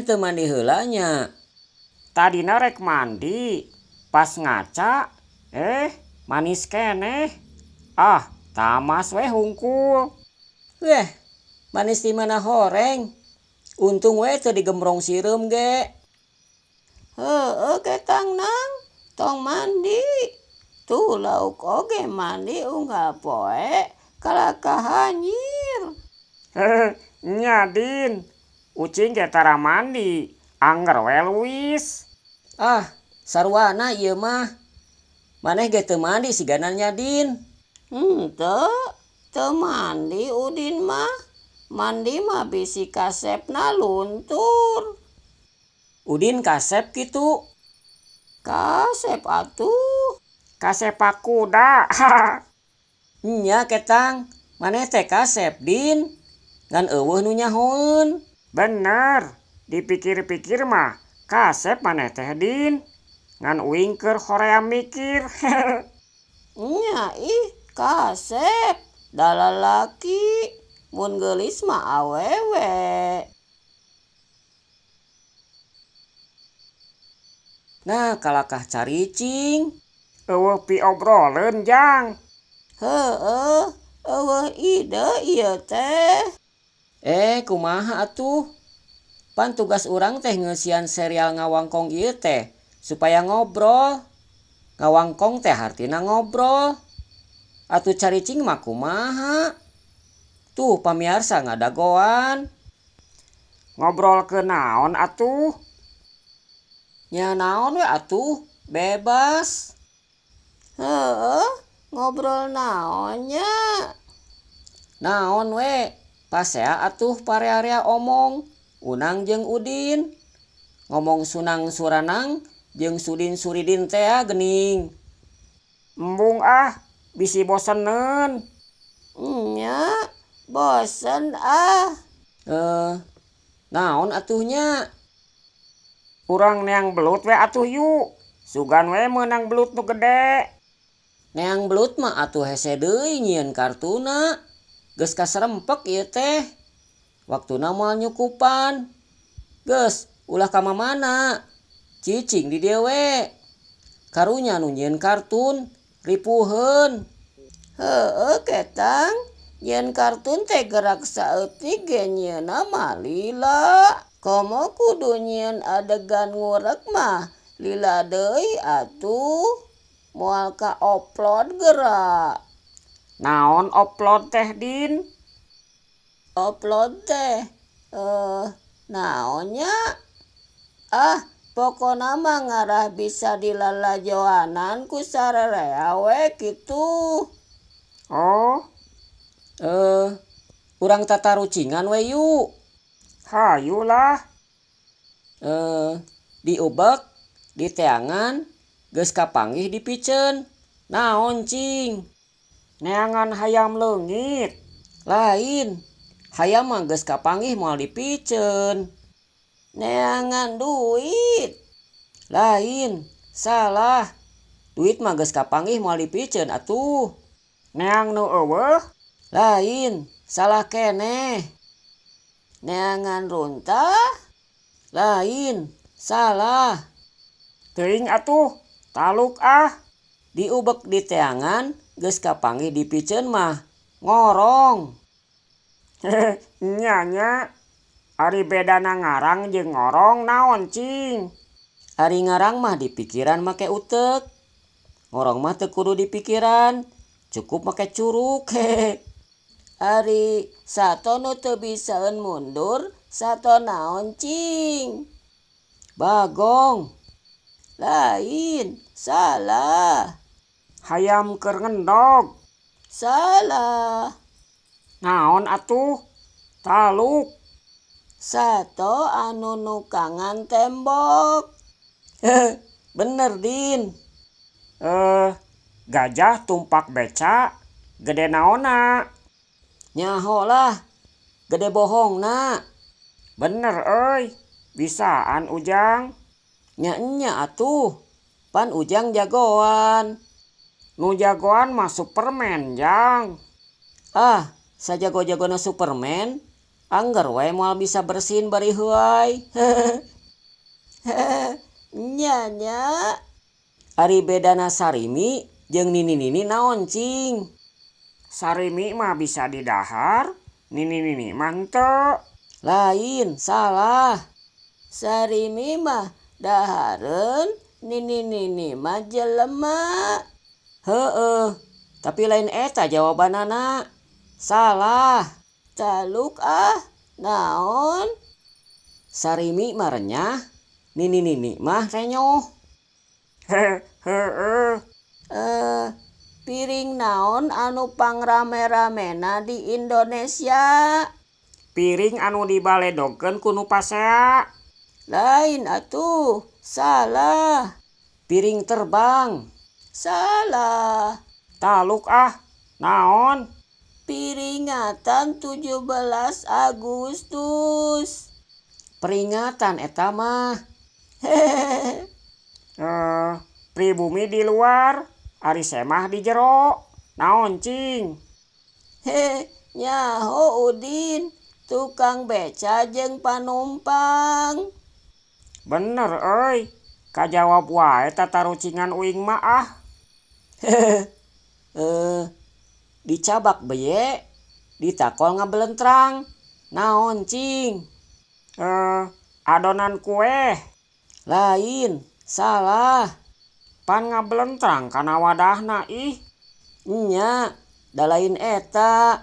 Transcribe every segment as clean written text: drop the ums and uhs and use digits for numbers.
Maneh teu mandi heula nya? Tadina rek mandi, pas ngaca manis keneh. Ah, tamas we hungkul. Weh, manis di mana horeng? Untung we teu digembrong sireum ge. Heueuh ketang nang, tong mandi. Tuh lauk oge mandi unggal poe kalakah hanyir. Nya Din, ucing ge tara mandi, anger we luis. Ah, sarwana ieu mah. Maneh ge teu mandi sigana nya Din. Henteu, teu mandi Udin mah. Mandi mah bisi kasepna luntur. Udin kasep kitu? Kasep atuh. Kasepak kuda. Nya ketang, maneh teh kasep Din. Ngan eueuh nu nyahoeun. Bener, dipikir-pikir mah kasep maneh teh Din. Ngan uing keur hoream mikir. Nya ih kasep, da lalaki. Mun geulis mah awewe. Nah, kalakah caricing. Eueuh piobroleun jang. Heueuh, eueuh ide ieu teh. Kumaha atuh? Pan tugas urang teh ngeusian serial ngawangkong ieu teh supaya ngobrol. Ngawangkong teh hartina ngobrol. Atuh caricing mah kumaha? Tuh pamiarsa ngadagoan. Ngobrol ke naon atuh? Nya naon we atuh? Bebas. Heueuh, ngobrol naonnya? Naon we? Pasea atuh parea-area omong. Unang jeung Udin. Ngomong Sunang Suranang jeung Sudin Suridin tea gening. Embung ah, bisi boseneun. Nya, bosen ah. Naon atuhnya? Urang neang belut we atuh yuk. Sugan we meunang belut nu gede. Neang belut mah atuh hese deui nyieun kartuna. Geus kaserempek ieu teh. Waktuna moal nyukupan. Geus ulah ka mamana. Cicing di dieu we. Karunya nu nyieun kartun ripuheun. Heueuh ketang, nyieun kartun teh gerak saeutik ge nyieunna mah lila. Komo kudu nyieun adegan ngurek mah lila deui atuh. Moal ka-upload geura. Naon upload teh Din? Upload teh naonnya? Ah, pokona mah ngarah bisa dilalajoanan ku sararea we kitu. Oh. Urang tatarucingan we yuk. Hayu lah. Diubek, diteangan, geus kapanggih dipiceun. Naon cing? Neangan hayam leungit. Lain, hayam mah geus kapanggih moal dipiceun. Neangan duit. Lain, salah. Duit mah geus kapanggih moal dipiceun atuh. Neang nu eueuh? Lain, salah keneh. Neangan runtah? Lain, salah. Teuing atuh, taluk ah. Diubek diteangan, geus kapanggih dipiceun mah ngorong. Nya nya. Ari bedana ngarang jeung ngorong naon cing? Ari ngarang mah dipikiran make utek. Ngorong mah teu kudu dipikiran, cukup make curuk. Ari sato nu teu bisaeun mundur, sato naon cing? Bagong. Lain, salah. Hayam keur ngendog. Salah. Naon atuh? Taluk. Sato anu nukangan tembok. Bener Din. Gajah tumpak beca gede naonna? Nyaho lah, gede bohongna. Bener euy, bisaan Ujang. Nya nya atuh, pan Ujang jagoan. Nu jagoan mah Superman, Jang. Ah, sajago-jagona Superman, Angger we moal bisa bersin bari heuay. Nya nya. Ari bedana sarimi jeung nini-nini naon cing? Sarimi mah bisa didahar, nini-nini mah henteu. Lain, salah. Sarimi mah dahareun, nini-nini mah jelema. Heeh, tapi lain eta jawabanana. Salah. Taluk ah, naon? Sarimi mah renyah, nini-nini mah renyoh. Heeh. Piring naon anu pangrame-ramena di Indonesia? Piring anu dibaledogkeun ku nu pasea. Lain atuh, salah. Piring terbang. Salah. Taluk ah, naon? Piringatan 17 Agustus. Peringatan eta mah. Pribumi di luar, ari semah di jero. Naon cing? He, nyaho Udin, tukang beca jeung panumpang. Bener euy, kajawab wae tatarucingan uing mah ah. Dicabak beye, ditakol ngabelentrang. Naon cing? Adonan kue. Lain, salah. Pan ngabelentrang kana wadahna ih. Nya, da lain eta.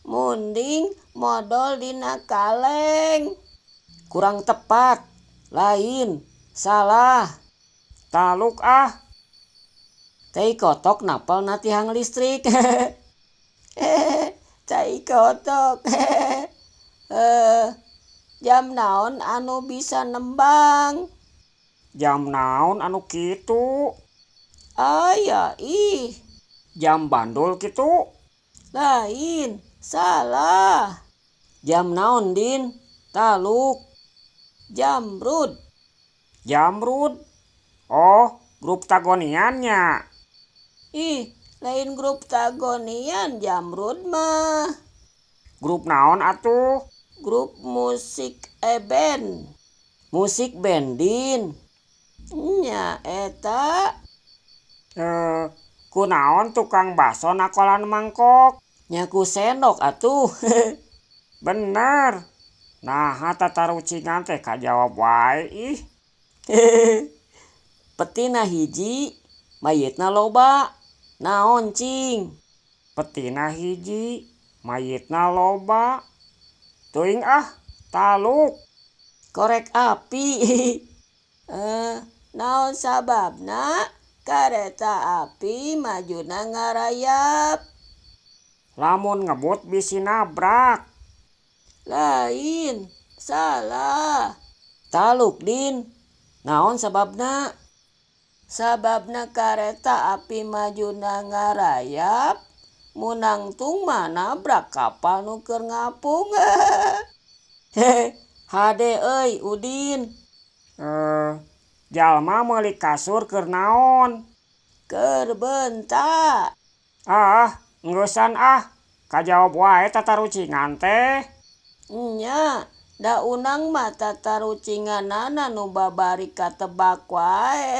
Munding modol dina kaleng. Kurang tepat. Lain, salah. Taluk ah. Tai kotok napel na tihang listrik. Tai kotok. Jam naon anu bisa nembang? Jam naon anu kitu? Aya ih. Jam bandul kitu? Lain, salah. Jam naon Din? Taluk. Jamrud. Jamrud? Oh, grup tagoniannya. Ih, lain grup tagonian Jamrud mah. Grup naon atuh? Grup musik eben. Musik band Din. Nya eta. Kunaon tukang baso nakolan mangkok? Nya ku sendok atuh. Bener. Nah, tatarucingan teh kajawab wae ih. Petina hiji, mayitna loba. Naon cing? Petina hiji, mayitna loba. Teuing ah, taluk. Korek api. Naon sababna kareta api majuna ngarayap? Lamun ngebut bisi nabrak. Lain, salah. Taluk Din. Naon sababna? Sababna kareta api majuna ngarayap, munangtung mah nabrak kapal nu keur ngapung. Hade euy Udin. Jalma meuli kasur keur naon? Keur bentak. Ah, ngeusan ah. Kajawab wae tatarucingan teh. Nya, da unang mah tatarucinganana nu babari katebak wae.